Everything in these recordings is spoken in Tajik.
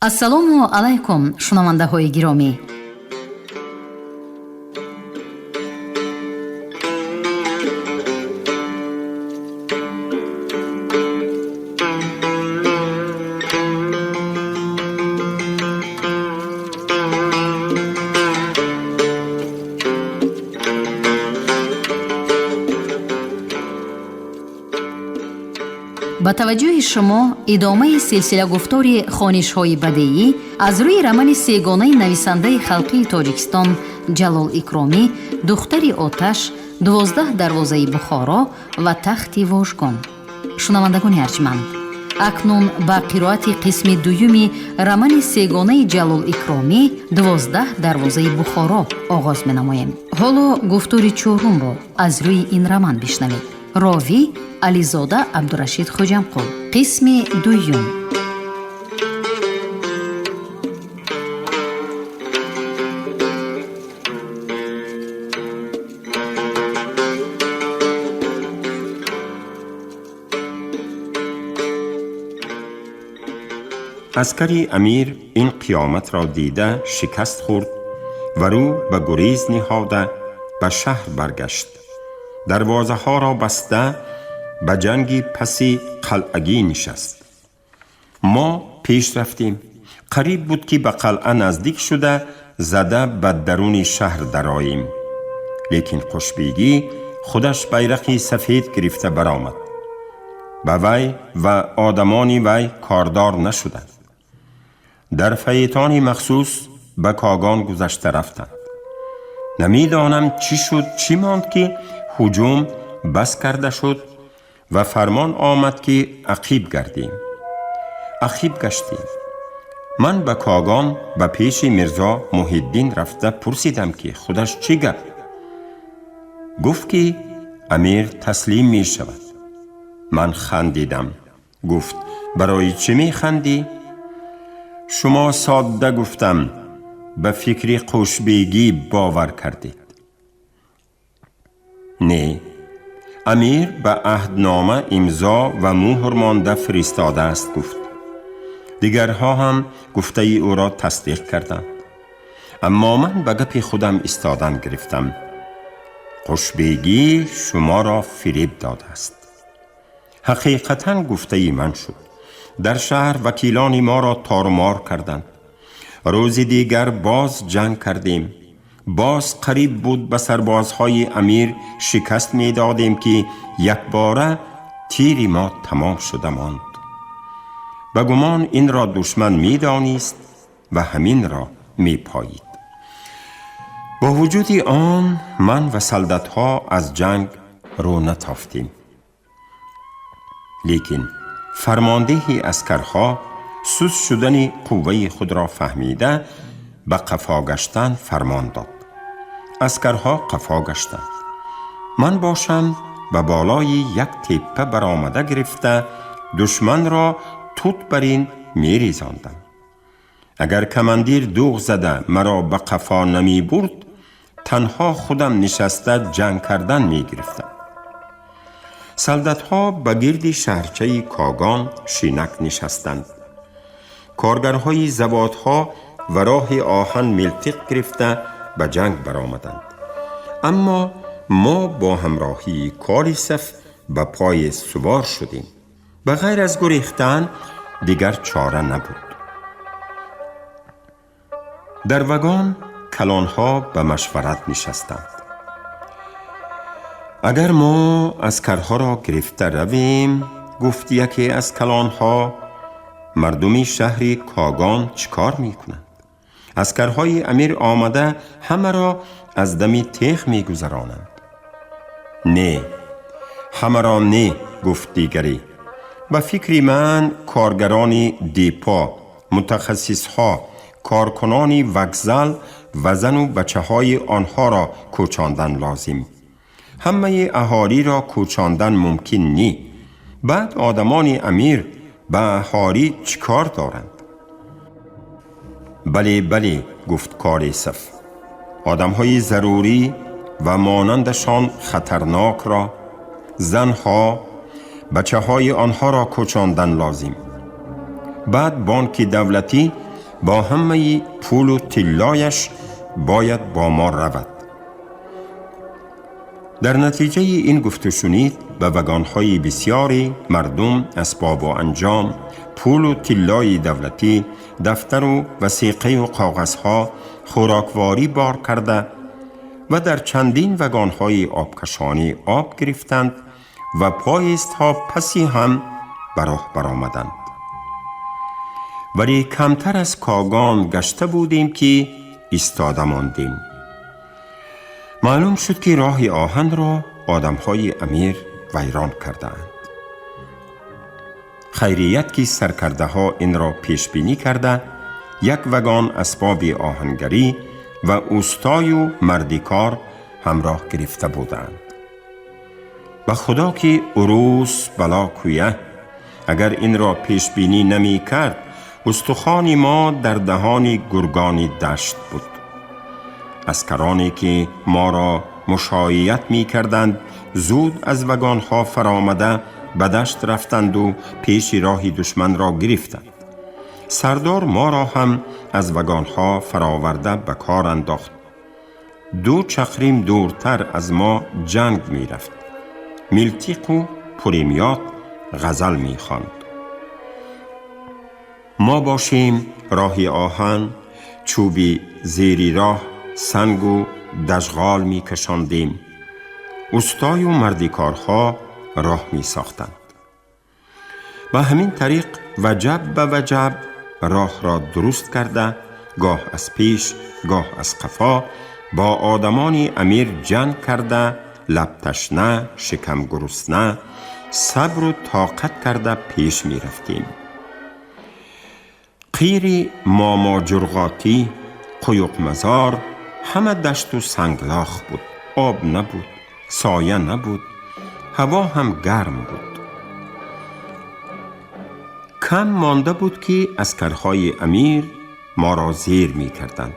Ассалому алайкум, шунавандаҳои гиромӣ. Ба таваҷҷӯҳи шумо идомаи силсилагуфтори хонишҳои бадеӣ аз рӯи романи сегонаи нависандаи халқии Тоҷикистон Ҷалол Икромӣ «Духтари оташ», «12 дарвозаи Бухоро» ва «Тахти вожгон». Шунавандагони арҷманд, акнун ба қироати қисми дуюми романи сегонаи Ҷалол Икромӣ «12 дарвозаи Бухоро» оғоз менамоем. Ҳоло гуфтори чорумро аз рӯи ин роман бишнавед. Ровӣ Ализода Абдурашид Хоҷамқул. Қисми дуюм. Аскари амир ин қиёматро дида шикаст хӯрд ва рӯ ба гурез ниҳода ба шаҳр баргашт. Дарвозаҳоро баста ба ҷанги паси қалъагӣ нишаст. Мо пеш рафтем. Қариб буд, ки ба қалъа наздик шуда зада ба даруни шаҳр дароем, лекин Қушбегӣ худаш байрақи сафед гирифта баромад. Ба вай ва одамони вай кордор нашуданд. Дар фаэтони махсус ба Когон гузашта рафтанд. Намедонам, чӣ шуд, чӣ монд, ки ҳуҷум бас карда шуд ва фармон омад, ки ақиб гардем. Ақиб гаштем. Ман ба Когон ба пеши Мирзо Муҳиддин рафта пурсидам, ки худаш чӣ гап. Гуфт, ки амир таслим мешавад. Ман хандидам. Гуфт: «Барои чӣ механдӣ?» Шумо содда, гуфтам, ба фикри Қушбегӣ бовар кардед. Не, амир ба аҳднома имзо ва муҳр монда фиристодааст, гуфт. Дигарҳо ҳам гуфтаи ӯро тасдиқ карданд. Аммо ман ба гапи худам истодан гирифтам. Қушбегӣ шуморо фиреб додааст. Ҳақиқатан гуфтаи ман шуд. Дар шаҳр вакилони моро торумор карданд. Рӯзи дигар боз ҷанг кардем. Боз қариб буд ба сарбозҳои амир шикаст медодем, ки якбора тири мо тамом шуда монд. Ба гумон инро душман медонист ва ҳаминро мепоид. Бо вуҷуди он ман ва солдатҳо аз ҷанг рӯ натофтем. Лекин фармондеҳи аскарҳо суст шудани қувваи худро фаҳмида, ба қафо гаштан фармон дод. Аскарҳо қафо гаштанд. Ман бошам ба болои як теппа баромада гирифта, душманро тут бар ин мерезондам. Агар командир дуғ зада маро ба қафо намебурд, танҳо худам нишаста ҷанг кардан мегирифтам. Солдатҳо ба гирди шаҳрчаи Когон шинак нишастанд. Коргарҳои заводҳо ва роҳи оҳан милтиқ гирифта ба ҷанг баромаданд. Аммо мо бо ҳамроҳии Корисов ба пой сувор шудем. Ба ғайр аз гурехтан дигар чора набуд. Дар вагон калонҳо ба машварат нишастанд. Агар мо аскарҳоро гирифта равем, гуфт яке аз калонҳо, мардуми шаҳри Когон чӣ кор мекунанд? Аскарҳои амир омада ҳамаро аз дами теғ мегузаронанд. Не, ҳамаро не, гуфт дигарӣ. Ба фикри ман, коргарони депо, мутахассисҳо, коркунони вокзал ва зану бачаҳои онҳоро кӯчондан лозим. Ҳамаи аҳолиро кӯчондан мумкин ни. Баъд одамони амир ба аҳолӣ чӣ кор доранд? Бале, бале, гуфт Корисов. Одамҳои зарурӣ ва монандашон хатарнокро, занҳо, бачаҳои онҳоро кӯчондан лозим. Баъд бонки давлатӣ با همه پول و طلایش باید با ما رود. در نتیجه این گفت و شنید به وگان‌های بسیاری مردم، اسباب و انجام، پول و طلای دولتی، دفتر و وثیقه و کاغذها خوراکواری بار کرده و در چندین وگان‌های آبکشانی آب گرفتند و پایستها پسی هم به راه برآمدند. ولی کمتر از کاگان گشته بودیم که ایستاده ماندیم. معلوم شد که راه آهن را آدمهای امیر ویران کردند. خیریت که سرکرده ها این را پیش بینی کرده، یک وگان اسباب آهنگری و اوستای و مردیکار همراه گرفته بودند. به خدا که عروس بلا کویه، اگر این را پیش بینی نمی کرد، استخوان ما در دهان گرگان دشت بود. اسکرانی که ما را مشایعت می کردند زود از وگانها فرامده به دشت رفتند و پیش راه دشمن را گرفتند. سردار ما را هم از وگانها فراورده به کار انداخت. 2 چخریم دورتر از ما جنگ می رفت. میلتیق و پوریمیات غزل می خواند. ما باشیم راه آهن، چوبی زیری راه، سنگ و دژغال می کشاندیم. اوستای و مردیکارها راه می ساختند. به همین طریق وجب به وجب راه را درست کرده، گاه از پیش گاه از قفا با آدمان امیر جنگ کرده، لب تشنه، شکم گرسنه، صبر و طاقت کرده پیش می رفتیم. قیر ماما جرغاتی، قیق مزار، همه دشت و سنگلاخ بود. آب نبود، سایه نبود، هوا هم گرم بود. کم مانده بود که عسکرهای امیر ما را زیر می کردند،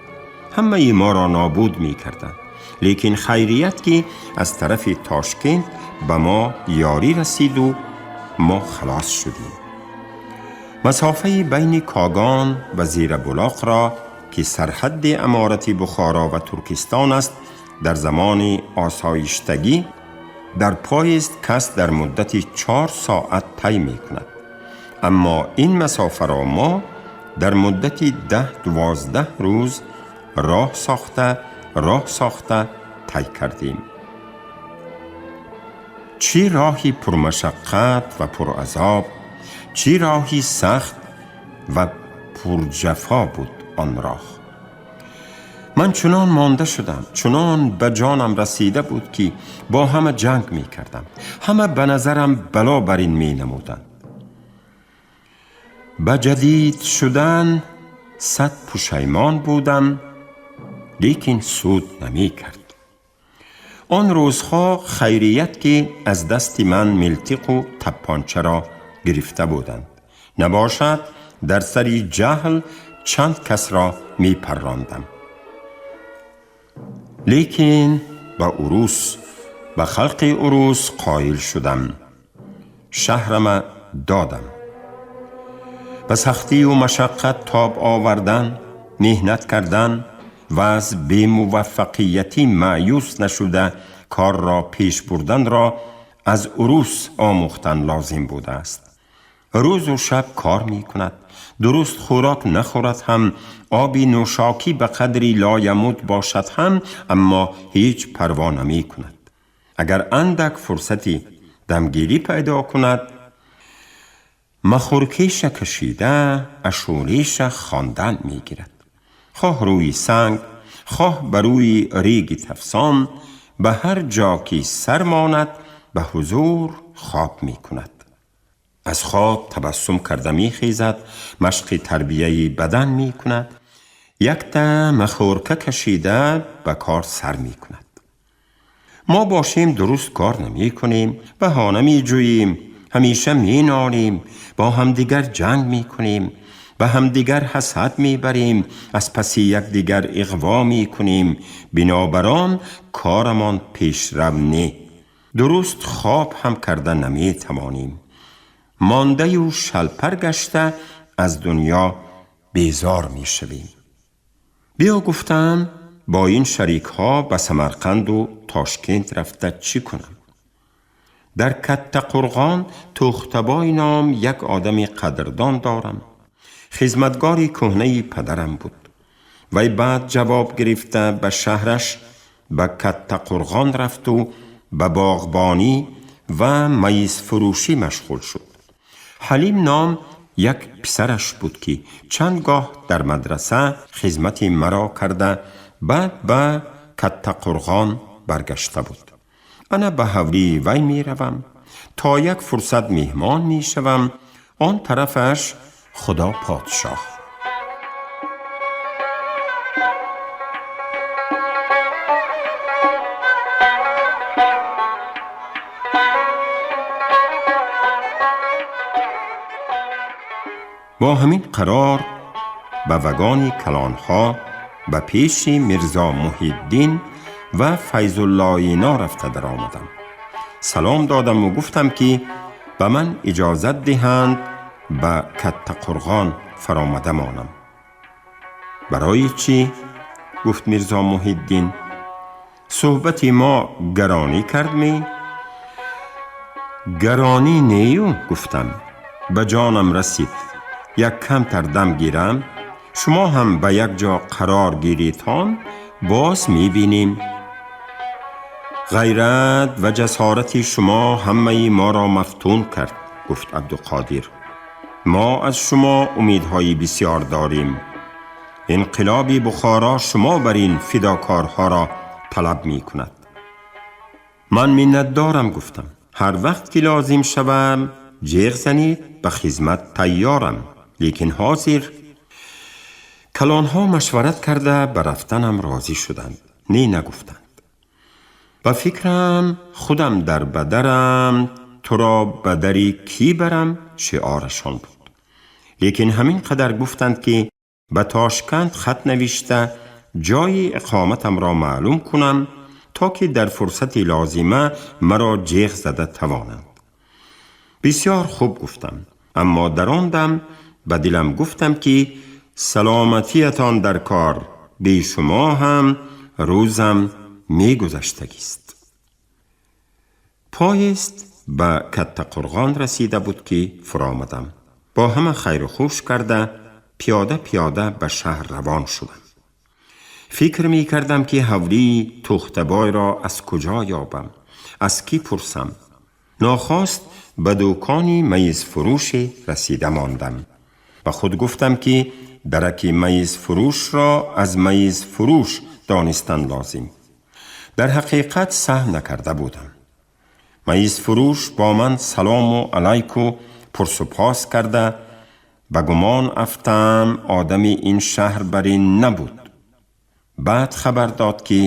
همه ما را نابود می کردند. لیکن خیریت که از طرف تاشکند به ما یاری رسید و ما خلاص شدیم. مسافه بین کاگان و زیر بلاق را که سرحد امارت بخارا و ترکستان است، در زمان آسایشتگی در پایست کس در مدت 4 ساعت طی می کند. اما این مسافه را ما در مدت 10-12 روز راه ساخته طی کردیم. چی راهی پرمشقت و پرعذاب، چی راهی سخت و پرجفا بود آن راه. من چنان مانده شدم، چنان به جانم رسیده بود که با همه جنگ می کردم. همه به نظرم بلا بر این می نمودند. به جدید شدن 100 پشیمان بودم، لیکن سود نمی کرد. آن روزها خیریت که از دست من ملتق و تپانچه را گرفته بودند، نباشد در سری جهل چند کس را می پراندم. لیکن به عروس، به خلق عروس قایل شدم. شهرم دادم. به سختی و مشقت تاب آوردن، مهنت کردن و از بی‌موفقیتی مایوس نشده کار را پیش بردن را از عروس آموختن لازم بوده است. روز و شب کار می کند، درست خوراک نخورد هم، آبی نوشاکی به قدری لایمود باشد هم، اما هیچ پروا نمی کند. اگر اندک فرصتی دمگیری پیدا کند، مخورکیش کشیده اشوریش خواندن می گیرد. خواه روی سنگ، خواه بر روی ریگ تفسان، به هر جا که سر ماند به حضور خواب می کند. از خواب تبسم کرده می خیزد، مشق تربیه بدن می کند، یک تا مخورکه کشیده به کار سر می کند. ما باشیم درست کار نمی کنیم، بهانه می جوییم، همیشه می نالیم، با همدیگر جنگ می کنیم، به همدیگر حسد می بریم، از پس یکدیگر اغوا می کنیم. بنابران کارمان پیشرو نی، درست خواب هم کرده نمی توانیم. مانده و شلپر گشته از دنیا безор мешавем. Биё, гуфтам, бо ин шарикҳо ба Самарқанду Тошкент рафта чӣ кунам? Дар Каттақурғон Тӯхтабой ном як одами қадрдон дорам. Хизматгори кӯҳнаи падарам буд. Вай баъд ҷавоб гирифта ба шаҳраш, ба Каттақурғон рафту ба боғбонӣ ва маизфурӯшӣ машғул шуд. Ҳалим ном як писараш буд, ки чанд гоҳ дар мадраса хизмати маро карда, баъд ба Каттақурғон баргашта буд. Ана ба ҳавлии вай меравам, то як фурсат меҳмон мешавам. Он тарафаш Худо подшоҳ. Бо ҳамин қарор ба вагони калонҳо ба пеши Мирзо Муҳиддин ва Файзуллоино рафта даромадам. Салом додаму гуфтам, ки ба ман иҷозат диҳанд ба Каттақурғон фаромада монам. Барои чӣ? Гуфт Мирзо Муҳиддин. Суҳбати мо гаронӣ кард ми? Гаронӣ нею, гуфтам, ба ҷонам расид, як камтар дам гирам, шумо ҳам ба як ҷо қарор гиритон, боз мебинем. Ғайрат ва ҷасорати шумо ҳамаи моро мафтун кард, гуфт Абдуқодир. Мо аз шумо умедҳои бисёр дорем. Инқилоби Бухоро шумо бар ин фидокорҳоро талаб мекунад. Ман миннатдорам, гуфтам. Ҳар вақт ки лозим шавам, ҷеғ занед, ба хизмат тайёрам. Лекин ҳозир калонҳо машварат карда ба рафтанам розӣ шуданд, не нагуфтанд. Ба фикрам, худам дар бадарам, туро ба дари кӣ барам, шиорашон буд. Лекин ҳамин қадар гуфтанд, ки ба Тошканд хат навишта ҷои иқоматамро маълум кунам, то ки дар фурсати лозима маро ҷеғ зада тавонанд. Бисёр хуб, гуфтам, аммо дар он дам ба дилам гуфтам, ки саломатиятон дар кор, бе шумо ҳам рӯзам мегузаштагист. Поезд ба Каттақурғон расида буд, ки фуромадам. Бо ҳама хайру хуш карда, пиёда пиёда ба шаҳр равон шудам. Фикр мекардам, ки ҳавлии Тӯхтабойро аз куҷо ёбам, аз кӣ пурсам. Нохост ба дукони маизфурӯше расида мондам. Ба худ гуфтам, ки дараки маизфурӯшро аз маизфурӯш донистан лозим. Дар ҳақиқат саҳм накарда будам. Маизфурӯш бо ман салому алайку пурсупос карда, ба гумон афтам, одами ин шаҳр бар ин набуд. Баъд хабар дод, ки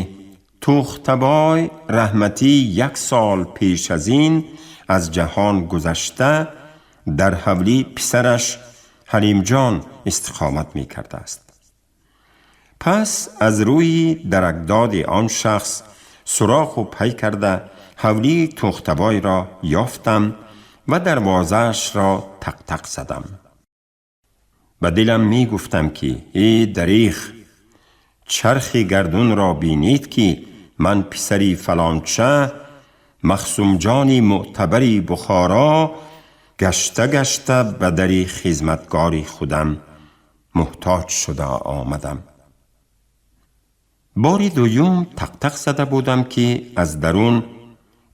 Тӯхтабой раҳматӣ як сол пеш аз ин аз ҷаҳон гузашта, дар ҳавлӣ писараш Ҳалимҷон истиқомат мекардааст. Пас аз рӯи даракдоди он шахс суроғу пай карда, ҳавлии Тӯхтабойро ёфтам ва дарвозаашро тақтақ задам. Ба дилам мегуфтам, ки э дареғ, чархи гардунро бинед, ки ман писари фалонча Махсумҷони мӯътабари Бухоро гашта гашта ба дари хизматгори худам муҳтоҷ шуда омадам. Бори дуюм тақтақ зада будам, ки аз дарун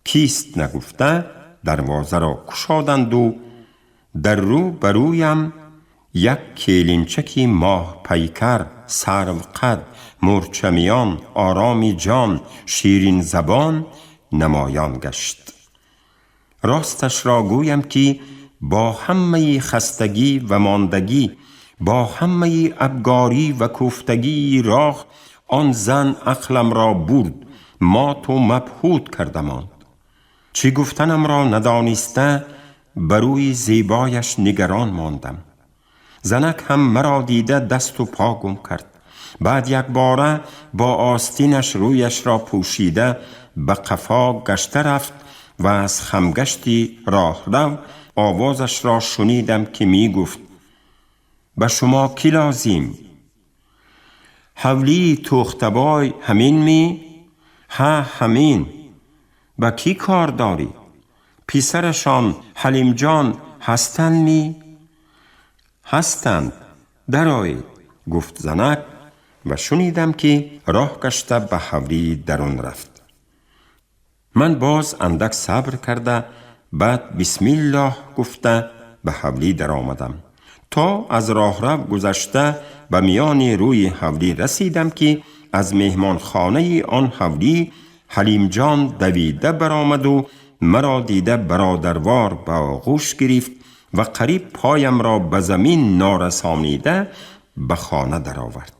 кист нагуфта дарвозаро кушоданду дар рӯ ба рӯям як келинчаки моҳпайкар, сарвқад, мӯрчамиён, ороми ҷон, ширинзабон намоён гашт. Росташро гӯям, ки бо ҳамаи хастагӣ ва мондагӣ, бо ҳамаи абгорӣ ва кӯфтагии роҳ, он зан ақламро бурд, моту мабҳут карда монд. Чӣ гуфтанамро надониста, ба рӯи зебояш нигарон мондам. Занак ҳам маро дида, дасту по гум кард. Баъд якбора бо остинаш рӯяшро пӯшида, ба қафо гашта рафт ва аз хамгашти роҳрав овозашро шунидам, ки мегуфт: Ба шумо кӣ лозим? Ҳавлии Тӯхтабой ҳамин мӣ? Ҳа, ҳамин. Ба кӣ кор дорӣ? Писарашон Ҳалимҷон ҳастанд мӣ? Ҳастанд, дароед, гуфт занак ва шунидам ки роҳ гашта ба ҳавлии дарун рафт. Ман боз андак сабр карда, баъд бисмиллоҳ гуфта ба ҳавлӣ даромадам. То аз роҳрав гузашта ба миёни рӯи ҳавлӣ расидам ки аз меҳмонхонаи он ҳавлӣ Ҳалимҷон давида баромаду маро дида бародарвор ба оғӯш гирифт ва қариб поямро ба замин норасонида ба хона даровард.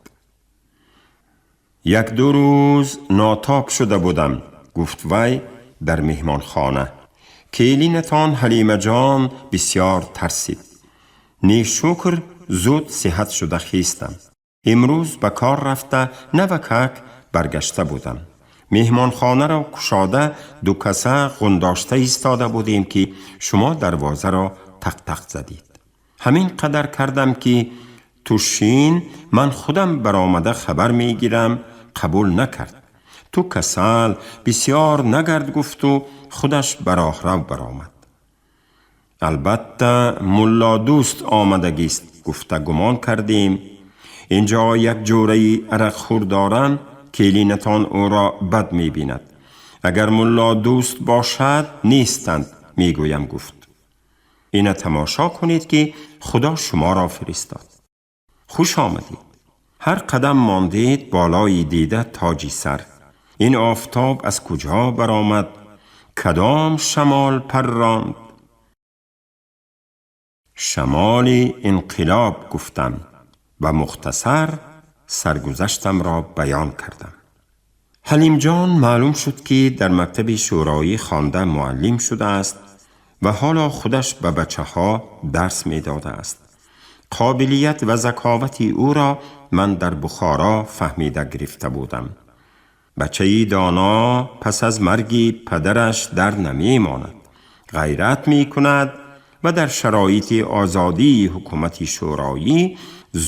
Як-ду рӯз нотоб шуда будам, гуфт вай дар меҳмонхона. Келинатон Ҳалимаҷон бисёр тарсид. Не шукр, зуд сиҳат шуда хестам. Имрӯз ба кор рафта навакак баргашта будам. Меҳмонхонаро кушода ду каса ғундошта истода будем ки шумо дарвозаро тақ-тақ задед. Ҳамин қадар кардам ки ту шин, ман худам баромада хабар мегирам, қабул накард. Ту касал, бисёр нагард, гуфту худаш ба роҳрав баромад. Албатта Муллодӯст омадагист, гуфта гумон кардем. Инҷо як ҷӯраи арақхӯр дорам, келинатон ӯро бад мебинад. Агар Муллодӯст бошад, нестанд, мегӯям, гуфт. Ина тамошо кунед ки Худо шуморо фиристод. Хуш омадед. Ҳар қадам мондед болои дида тоҷи сар. Ин офтоб аз куҷо баромад? Кадом шамол парронд? Шамоли инқилоб, гуфтам ва мухтасар саргузаштамро баён кардам. Ҳалимҷон маълум шуд ки дар мактаби шӯроӣ хонда муаллим шудааст ва ҳоло худаш ба бачаҳо дарс медодааст. Қобилият ва заковати ӯро ман дар Бухоро фаҳмида гирифта будам. Бачаи доно пас аз марги падараш дар намемонад, ғайрат мекунад ва дар шароити озодии ҳукумати шӯроӣ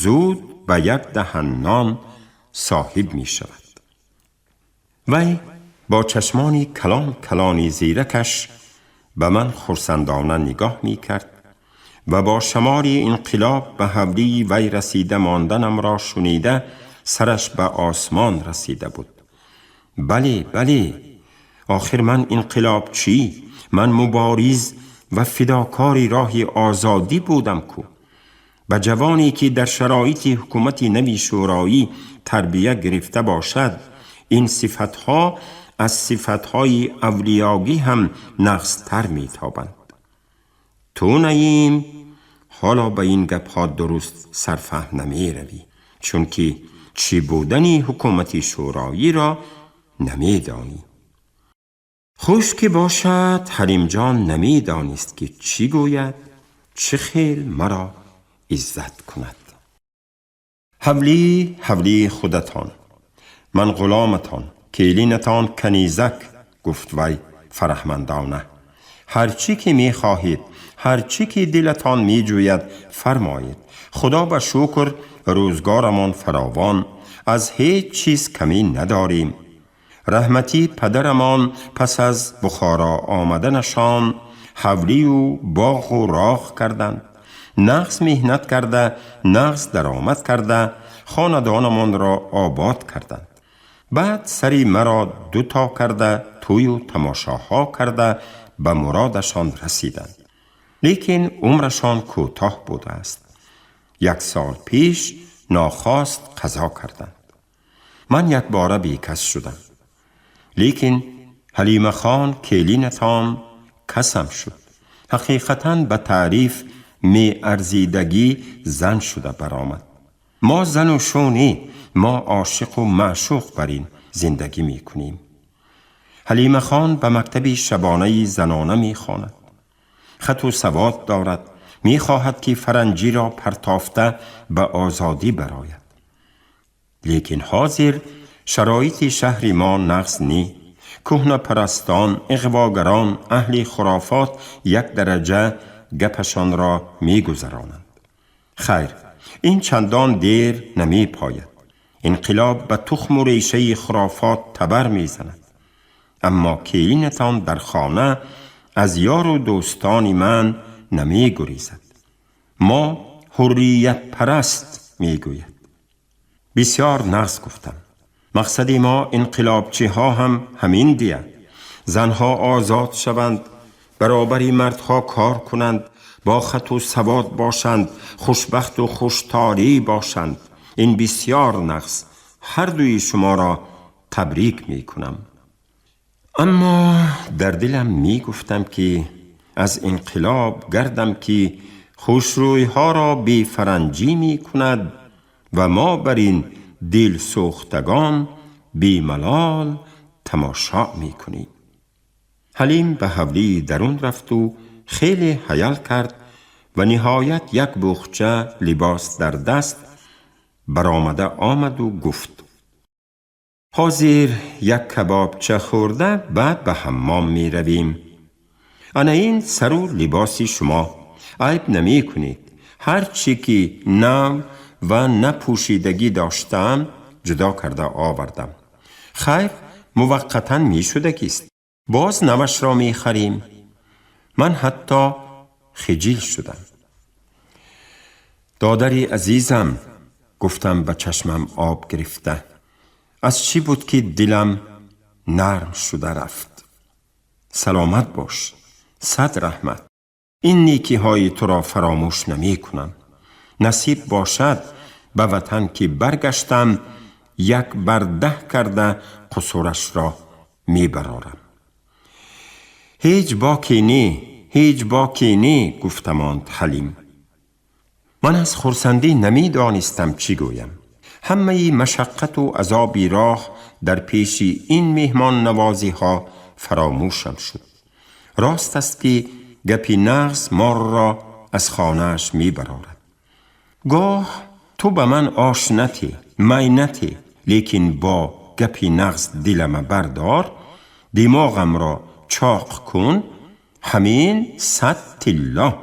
зуд ба як даҳан нон соҳиб мешавад. Вай бо чашмони калон калони зиракаш ба ман хурсандона нигоҳ мекард ва бо шамоли инқилоб ба ҳавлии вай расида монданамро шунида сараш ба осмон расида буд. Бале, бале, охир ман инқилобчӣ, ман мубориз ва фидокори роҳи озодӣ будам ку. Ба ҷавоне ки дар шароити ҳукумати нави шӯроӣ тарбия гирифта бошад, ин сифатҳо аз сифатҳои авлиёгӣ ҳам нағзтар метобанд. Ту Наим ҳоло ба ин гапҳо дуруст сарфаҳм намеравӣ, чунки чӣ будани ҳукумати шӯроиро намедонӣ. Хуш ки бошад, Ҳалимҷон намедонист ки чӣ гӯяд, чӣ хел маро иззат кунад. Ҳавлӣ ҳавлии худатон, ман ғуломатон, келинатон канизак, гуфт вай фараҳмандона. Ҳар чӣ ки мехоҳед, ҳар чӣ ки дилатон меҷӯяд, фармоед. Худо ба шукр, рӯзгорамон фаровон, аз ҳеҷ чиз камӣ надорем. Раҳматӣ падарамон пас аз Бухоро омаданашон ҳавлию боғу роғ карданд. Нағз меҳнат карда, нағз даромад карда, хонадонамонро обод карданд. Баъд сари маро дуто карда, тӯю тамошоҳо карда ба муродашон расиданд. Лекин умрашон кӯтоҳ будааст. Як сол пеш нохост қазо карданд. Ман якбора бекас шудам. Лекин Ҳалимахон келинатон касам шуд. Ҳақиқатан ба таъриф меарзидагӣ зан шуда баромад. Мо зану шӯ, мо ошиқу маъшуқ бар ин зиндагӣ мекунем. Ҳалимахон ба мактаби шабонаи занона мехонад. Хату савод дорад, мехоҳад ки фаранҷиро партофта ба озодӣ барояд. Лекин ҳозир шароити шаҳри мо нағз не. Кӯҳнапарастон, иғвогарон, аҳли хурофот як дараҷа гапашонро мегузаронанд. Хайр, این چندان دیر نمی پاید. انقلاب به تخم و ریشه خرافات تبر می زند. اما کینتان در خانه از یار و دوستان من نمی گریزد. ما حریت پرست می گوید. بسیار نغز گفتم. مقصد ما انقلابچی ها هم همین دیه. زنها آزاد شوند، برابری مردها کار کنند، با خط و سواد باشند، خوشبخت و خوشتاری باشند. این بسیار نغز. هر دوی شما را تبریک می کنم. اما در دلم می گفتم که از انقلاب گردم که خوشروی ها را بی فرنجی می کند و ما بر این دل سوختگان بی ملال تماشا می کنیم. حلیم به حولی درون رفت و خیلی حیل کرد و نهایت یک بخچه لباس در دست برآمده آمد و گفت: حاضر یک کبابچه خورده بعد به حمام می رویم. انا این سر و لباس شما، عیب نمی کنید. هر چی که نو و نپوشیدگی داشتم جدا کرده آوردم. خیر، موقتا می شدگیست. باز نوش را می خریم. من حتی خجیل شدم. دادری عزیزم، گفتم به چشمم آب گرفته، از چی بود که دلم نرم شده رفت. سلامت باش، صد رحمت. این نیکی های تو را فراموش نمی کنم. نصیب باشد به وطن که برگشتم 1/10 کرده قصورش را می برارم. هیچ باکی نی، هیچ باکی نی، گفتماند حلیم. من از خرسندی نمی دانستم چی گویم. همه مشقت و عذاب راه در پیش این مهمان نوازی ها فراموشم شد. راست است که گپی نغز مار را از خانهش می برارد. گاه تو به من آش نتی، می نتی، لیکن با گپی نغز دلم بردار، دماغم را چاق کن، همین 100 طلا.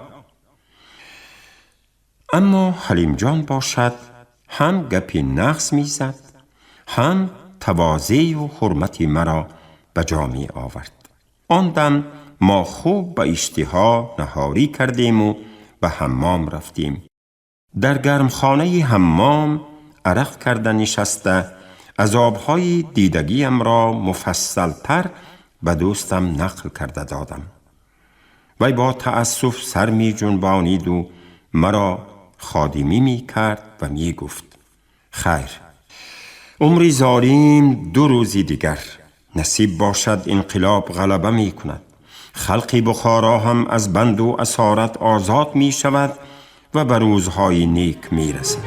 اما حلیم جان باشد هم گپی نغز می زد، هم تواضع و حرمت مرا به جا می آورد. آن دم ما خوب به اشتها نهاری کردیم و به حمام رفتیم. در گرمخانه حمام عرق کرده نشسته عذابهای دیدگیم را مفصلتر به دوستم نقل کرده دادم. وی با تأسف سر می جنبانید و مرا خادمی می کرد و می گفت: خیر، عمری زاریم 2 روزی دیگر، نصیب باشد انقلاب غلبه می کند. خلق بخارا هم از بند و اسارت آزاد می شود و به روزهای نیک می رسد.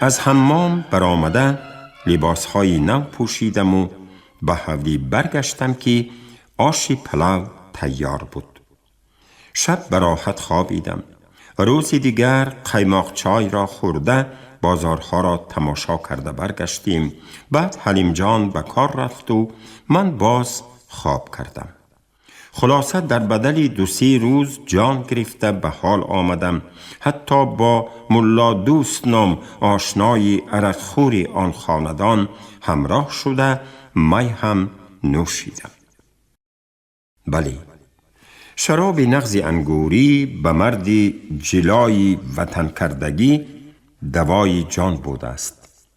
از حمام برآمده لباسهای نو پوشیدم و به حولی برگشتم که آش پلو تیار بود. شب به راحت خوابیدم. روز دیگر قیماق چای را خورده بازارها را تماشا کرده برگشتیم. بعد حلیم جان به کار رفت و من باز خواب کردم. خلاصه در بدل 2-3 روز جان گرفته به حال آمدم. حتی با ملا دوست نام آشنای عرقخور آن خاندان همراه شده می هم نوشیدم. بله، شراب نغز انگوری به مرد جلای وطن کردگی دوای جان بوده است.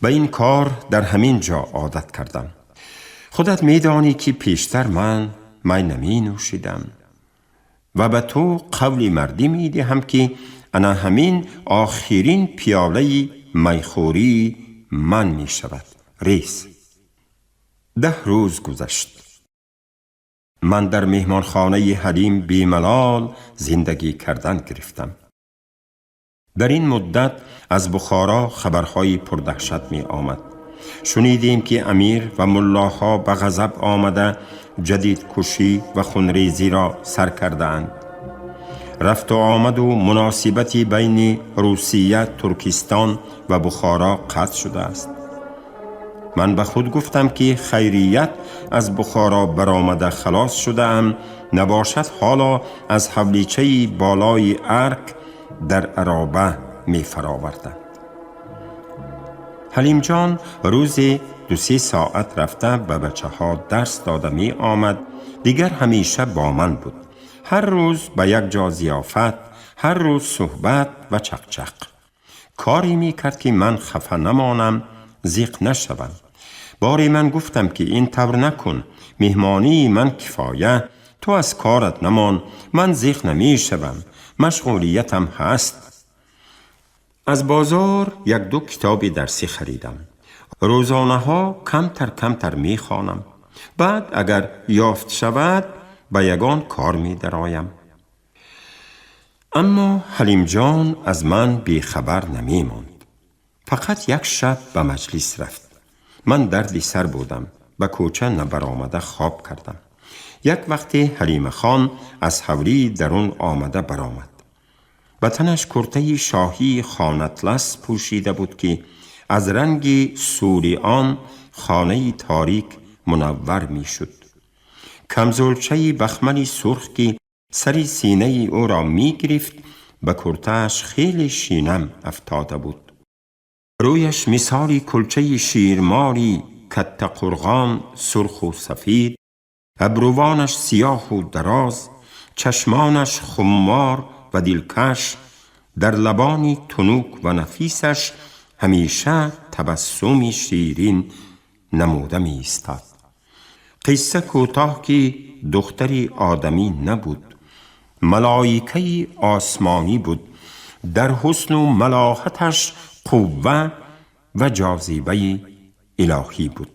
به این کار در همین جا عادت کردم. خودت میدانی که پیشتر من می نمی نوشیدم و به تو قول مردی می دهم که انا همین آخرین پیاله میخوری من می شود. ریس. 10 روز گذشت. من در مهمانخانه حلیم بیملال زندگی کردن گرفتم. در این مدت از بخارا خبرهای پردهشت می آمد. شنیدیم که امیر و ملاها به غضب آمده جدید کشی و خونریزی را سر کردند. Рафту омаду муносибати байни Русия, Туркистон ва Бухоро қатъ шудааст. Ман ба худ гуфтам, ки хайрият аз Бухоро баромада халос шудаам, набошад ҳоло аз ҳавличаи болои арк дар ароба мефароварданд. Ҳалимҷон рӯзе 2-3 соат рафта ба бачаҳо дарс дода меомад. Дигар ҳамеша бо ман буд. Ҳар рӯз ба як ҷо зиёфат, ҳар рӯз суҳбат ва чақчақ. Коре мекард, ки ман хафа намонам, зиқ нашавам. Боре ман гуфтам, ки ин тавр накун, меҳмонии ман кифоя, ту аз корат намон, ман зиқ намешавам, машғулиятам ҳаст. Аз бозор 1-2 китоби дарсӣ харидам. Рӯзонаҳо камтар камтар мехонам. Баъд агар ёфт шавад, ба ягон кор медароям. Аммо Ҳалимҷон аз ман бехабар намемонд. Фақат як шаб ба маҷлис рафт. Ман дарди сар будам, ба кӯча набаромада хоб кардам. Як вақте Ҳалимахон аз ҳавлии дарун омада баромад. Ба танаш куртаи шоҳии хонатлас пӯшида буд, ки аз ранги сури он хонаи торик мунаввар мешуд. Камзулчаи бахмали сурх, ки сари синаи ӯро мегирифт, ба куртааш хеле шинам афтода буд. Рӯяш мисоли кулчаи ширмори каттақурғон сурху сафид, абрувонаш сиёҳу дароз, чашмонаш хуммор ва дилкаш, дар лабони тунук ва нафисаш ҳамеша табассуми ширин намуда меистод. Қисса кӯтоҳ, ки духтари одамӣ набуд, малоикаи осмонӣ буд. Дар ҳусну малоҳаташ қувва ва ҷозибаи илоҳӣ буд.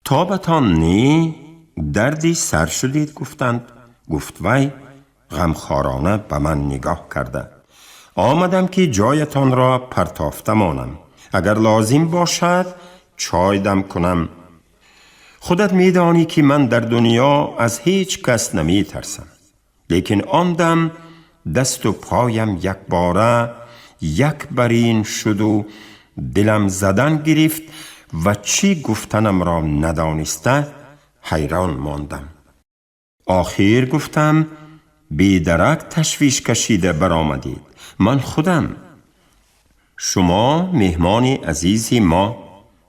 Тобатон не, дарди сар шудед, гуфтанд. Гуфт вай ғамхорона ба ман нигоҳ карда. Омадам, ки ҷоятонро партофта монам. Агар лозим бошад, чой дам кунам. Худат медонӣ, ки ман дар дунё аз ҳеҷ кас наметарсам. Лекин он дам дасту поям якбора як барин шуду дилам задан гирифт ва чӣ гуфтанамро надониста ҳайрон мондам. Охир гуфтам: бедарак ташвиш кашида баромадед, ман худам. Шумо меҳмони азизи мо,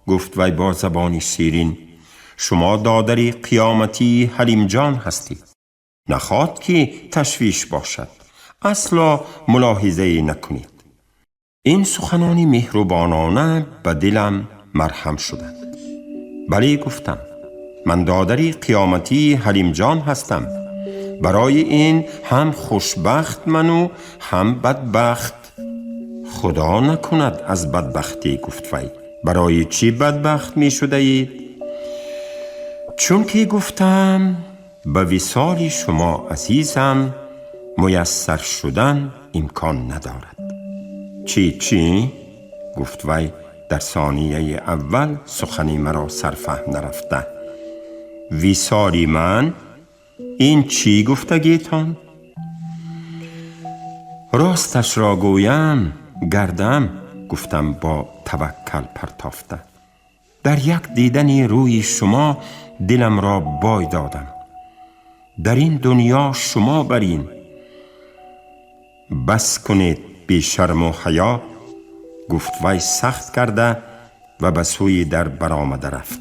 гуфт вай бо забони ширин. Шумо додари қиёматии Ҳалимҷон ҳастед. Нахоҳад, ки ташвиш бошад. Асло мулоҳизае накунед. Ин суханони меҳрубонона ба дилам марҳам шуданд. Бале, гуфтам, ман додари қиёматии Ҳалимҷон ҳастам. Барои ин ҳам хушбахт ману ҳам бадбахт. Худо накунад аз бадбахтӣ, гуфт вай. Барои чӣ бадбахт мешудаед? Чунки, гуфтам, ба висоли шумо азизам муяссар шудан имкон надорад. Чӣ, чӣ? Гуфт вай дар сонияи аввал сухани маро сарфаҳм нарафта. Висоли ман? Ин чӣ гуфтагитон? Росташро гӯям, гардам, гуфтам бо таваккал партофта. Дар як дидани рӯи шумо диламро бой додам. Дар ин дунё шумо барин. Бас кунед, бешарму ҳаё, гуфт вай сахт карда ва ба сӯи дар баромада рафт.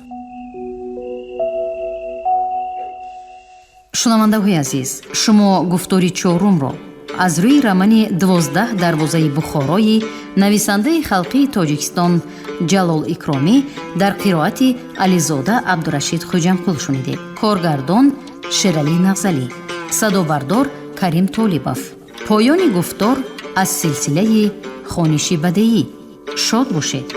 Шунавандаҳои азиз, шумо гуфтори чорумро аз рӯи романи 12 дарвозаи Бухорои нависандаи халқии Тоҷикистон Ҷалол Икромӣ дар қироати Ализода Абдурашид Хуҷамқул шунидед. Коргардон Шералӣ Нағзалӣ, садобардор Карим Толибов. Поёни гуфтор аз силсилаи хониши бадеӣ. Шод бошед.